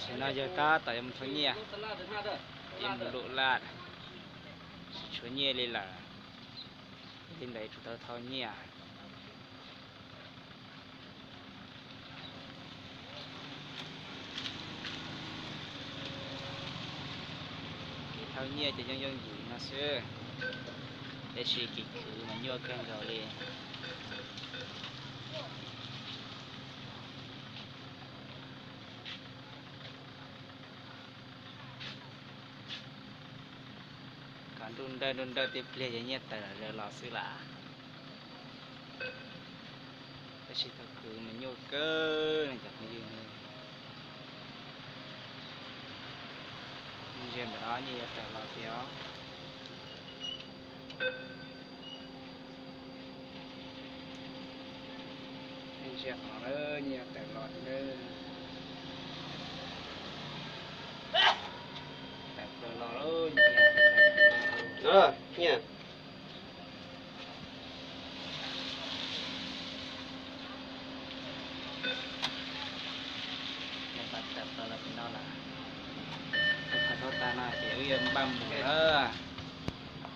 Tam sim no yawg tab tom yuav mus thau nyiaj, yuav mus luj laj, tsis tshuav nyiaj li lawm. Li ntawd yuav tsum tau thau nyiaj. Kev thau nyiaj ces yooj yooj yim no xwb, tab sis kev khwv mas nyuaj kawg nkaus li. Kom nruj nrawj nruj nrawj tib pliag ces nyiaj tawm los xwb lawm. Tab sis thaum khwv mas nyuaj kawg no cov phooj ywg. Ntsia ntawm no nyiaj yuav tawm los tiag os. Ntsia qhov na, nyiaj tawm los tiag na. Tawm plaws los lawm, nyiaj tawm plaws los. Nyiaj. Nyiaj tawm plaws los tim no lawm. Tus phaj thaub tag no ces wb yuav npaj mus lawm.